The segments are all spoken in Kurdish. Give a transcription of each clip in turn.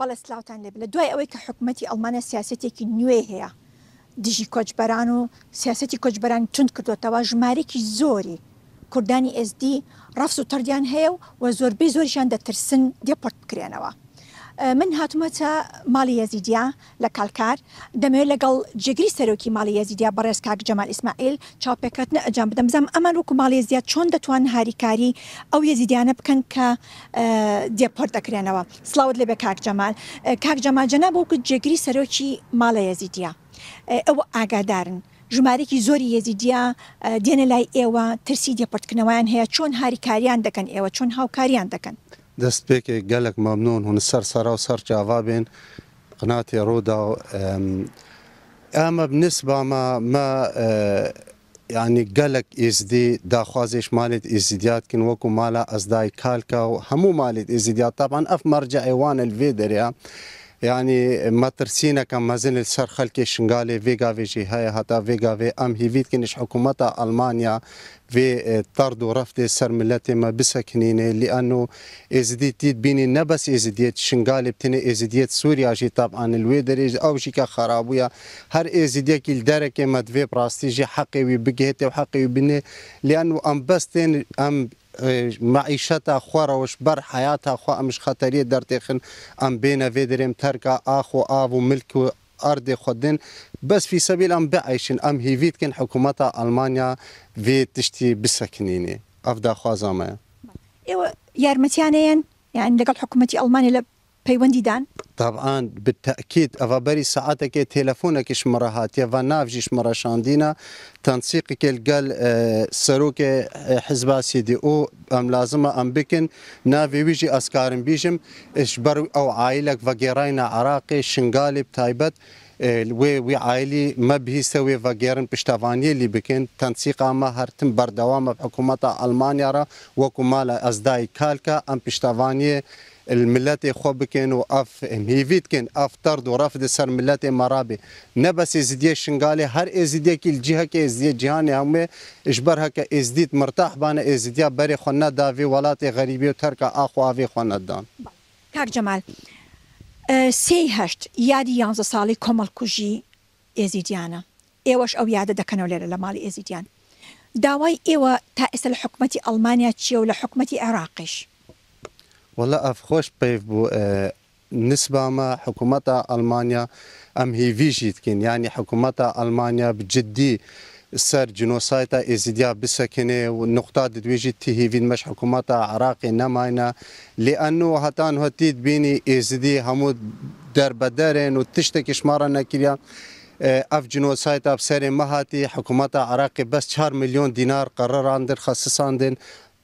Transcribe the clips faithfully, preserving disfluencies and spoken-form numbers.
بەڵێ، سلااوتان لێبێ. لە دوای ئەوەی کە حکوومەتی ئەڵمانیا سیاسەتێکی نوێ هەیە دژی کۆچبەران و سیاسەتی کۆچبەرانی تونند کردوتەوە، ژمارێکی زۆری کوردانی ئێزدی ڕەفز و تەردیان هەیە و وە زۆربەی زۆریشیان دەترسن دێپۆرت بکرێنەوە. من هاتوومەتە ماڵی یەزیدیا لە کالکار، دەمەوێت لەگەڵ جێگری سەرۆکی ماڵی یەزیدیا بەڕێز کاک جەمال ئیسماعیل چاوپێکەوتنە ئەنجام بدەم، بزانم ئەمان وەکو ماڵی یەزیدیا چۆن دەتوان هاریکاری ئەو یەزیدیانە بکەن کە دێپۆرت دەکرێنەوە. سڵاوت لێبێ کاک جەمال. کاک جەمال، جەناب وەکو جێگری سەرۆکی ماڵە یەزیدیا، ئەوە ئاگادارن ژمارێکی زۆری یەزیدیا دێنە لای ئێوە، ترسی دێپۆرتکردنەوەیان هەیە، چۆن هاریکاریان دەکەن ئێوە، چۆن هاوکاریان دەکەن؟ دەست پێکێ گەلک مەمنون هون سەر سەرا و سەر چاوا بێن قناتێ ڕوودا و ئەمە بنسبە مە مە یعنی گەلک ئێزدی داخوازێش مالێت ئێزیدیات کن وەکو مالا ئەزدای کالکە و هەموو مالێت ئێزیدیات. تابان ئەف مەرجە ئەوانە لێ دەرەیە. یعنی مەترسینەکە مەزن سەر خەلکێ شنگالێ. ڤێگاێژی هەیە هەتا ڤێگاێ ئەم هیویت کنش حکوومەتە ئەلمانیا vê e, tard û reftê ser miletê me bisekinînê. Lî eno êzidî tît bînî ne bes êzidiyêt Şingalê, bi tenê êzidiyêt Sûriya jî taban li wê derê ji ew jî ke xerabûya. Her êzidiyekî li derekê me divê bi rastî jî heqê wî bigihêtê û heqê wî binê. Lî eno em bes tên em e, meîşeta xwe re û ji ber heyata xwe em ji xeteriyê dertêxin, em bêne vê derê em terka ax û av û milk û erdê xwe din, bes fîsebîl em bieyşin, em hîvî dikin hikûmeta Almanya vê tiştî bisekinînê. Ev daxwaza me ye. ئێوە یارمەتیانەیەن، یان لەگەڵ حکوومەتی ئەڵمانیا لە پەیوەندیدان؟ Taban, bi tekîd, eva berî saetekê telefonekî ji min re hatiye, va nav jî ji min re şandîne, tensîqekê li gel, e, serokê, e, hizba C D U em lazim e em bikin, navê wî jî ez karim bîjim, e, ji ber ew aîlek vegêrayne Iraqê, Şingalê bi taybet, e, wê wî aîlî me bihîste wê vegêrin piştevaniyê lî bikin. Tensîqa me her tim berdewam e bi hikûmeta Almanya re, wekû mala ez dayî kalke, em piştevaniyê li miletê xwe bikin û ev em hîvî dikin, ev terd û ref di ser miletê me rabê. Ne bes êzidiyê Şingalê, her êzidiyekî li cihekê êzidiyê cîhanê hemû ji ber heke êzidî mirtah bane, êzidiya berê xwe neda vê welatê xerîbî û terka ax û avê xwe nedan. کاک جەمال، ئە، سێی هەشت یادی یانزە ساڵی کۆمەڵکوژی ئێزیدیانە. ئێوەش ئەو یادە دەکەنەوە لێرە لە ماڵی ئێزیدیان. داوای ئێوە تا ئێستا لە حکومەتی ئەڵمانیا چییە و لە حکومەتی عێراقیش؟ Wele ev xweş peyv bû. E, nisba me hikûmeta Almanya em hêvî jî dikin. Yanî hikûmeta Almanya bi ciddî ser cinosayta Êzidiya bisekine û nuqta didwê jî ti hêvîn me ji hikûmeta Iraqê nemayne. Lê eno heta niha tî dibînî Êzidî hemû derbeder in û tiştekî ji me re nekiriya. E, ev cinosayta bi serê me hatî, hikûmeta Iraqê bes çar milyon dînar qeriran dir xesisandin.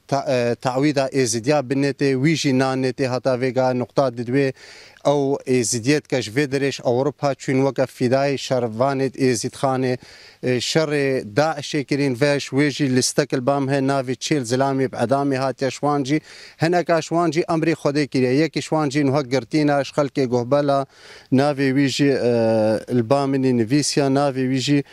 Ta-, e, tawîda Êzidiya binêtê, wî jî nanêtê heta vêga nuqta didwê. Ew Êzidiyê dike ji vê derê ji Ewropa çûn weke fîdayê şervanê Êzidxanê, e, şerê DAIŞê kirîn ve ji wê jî listek li bam he navê çêl zilamê bi edamê hatiye ji wan jî. Hineka ji wan jî emrê Xwedê kiriye. Yekî ji wan jî nuha girtîna ji xelkê Guhbela navê wî jî, e, li ba min î nivîsiya navê wî jî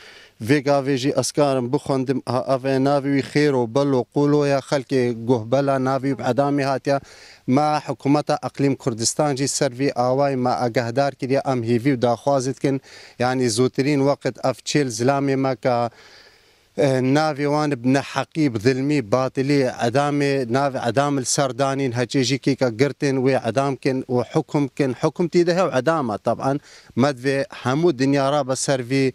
Vê gavê jî ez karim bixwendim, ha, ev e navê wî Xêro Belo Qûlo ya xelkê Guhbela navê wî bi edamê hatiye. Me hikûmeta Eqlîm Kurdistan jî ser vî awayî me agehdar kiriye, em hêvî û daxwazî dikin, yanî zûtirîn weqt ev çêl zilamê me ke, e, navê wan bi neheqî, bi zilmî, batilî, edamê, navê edam li ser danîn, heçê jî kêka girtin wê edam kin û hukum kin. Hukum tî de hew edam e, taban me divê hemû dinya rabe ser vî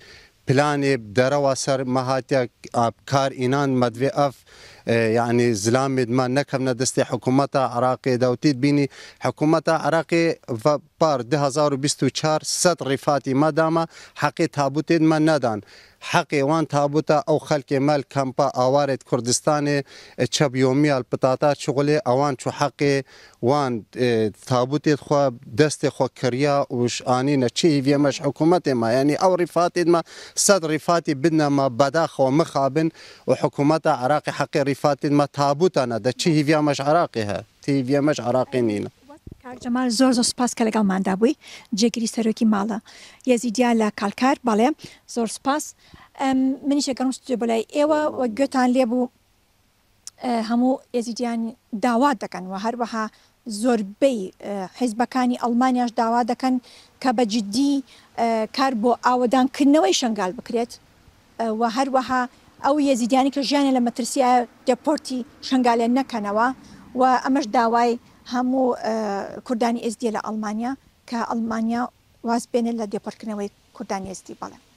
planê derewa ser me hatiye, a, kar înan me divê ev, e, yanî zilamê me nekevne destê hikûmeta Iraqê de û tî dibînî hikûmeta Iraqê ve par du hezar û bîst û çar sed rîfatî me da me, heqê tabûtê me nedan. Heqê wan tabûta ew xelkê me li kampa awarê di Kurdistanê, e, çebyomiya li pitata çixulê ewan çû heqê wan, e, tabûtê xwe, destê xwe kiriya û ji anîne çi hîviyê me ji hikûmetê me. Yanî ew rîfatê me sed rîfatî bidne me bedax xwe mixabin û hikûmeta Iraqê heqê rîfatê me tabûta nede. Çi hîviya me ji Iraqê he? Ti hîviya me ji Iraqê nîne. کاک جەمال، زۆر زۆر سپاس کە لەگەڵماندا بووی. جێگری سەرۆکی ماڵە یەزیدیا لە کالکار. بەڵێ، زۆر سپاس. ئەم، منیش ئەگەڕم ستۆدیۆ بۆ لای ئێوە و گوێتان لێ بوو. ئە، هەموو ئێزیدیان داوا دەکەن و هەروەها زۆربەی حیزبەکانی ئەڵمانیاش داوا دەکەن کە بە جدی کار بۆ ئاوەدانکردنەوەی شنگال بکرێت و هەروەها ئەو یەزیدیانی کە ژیانە لە مەترسیە دێپۆرتی شنگالێن نەکەنەوە و ئەمەش داوای هەموو کوردانی ئێزدیە لە ئەڵمانیا کە ئەڵمانیا واز بێنێت لە دێپۆرتکردنەوەی کوردانی ئێزدی. بەڵێ.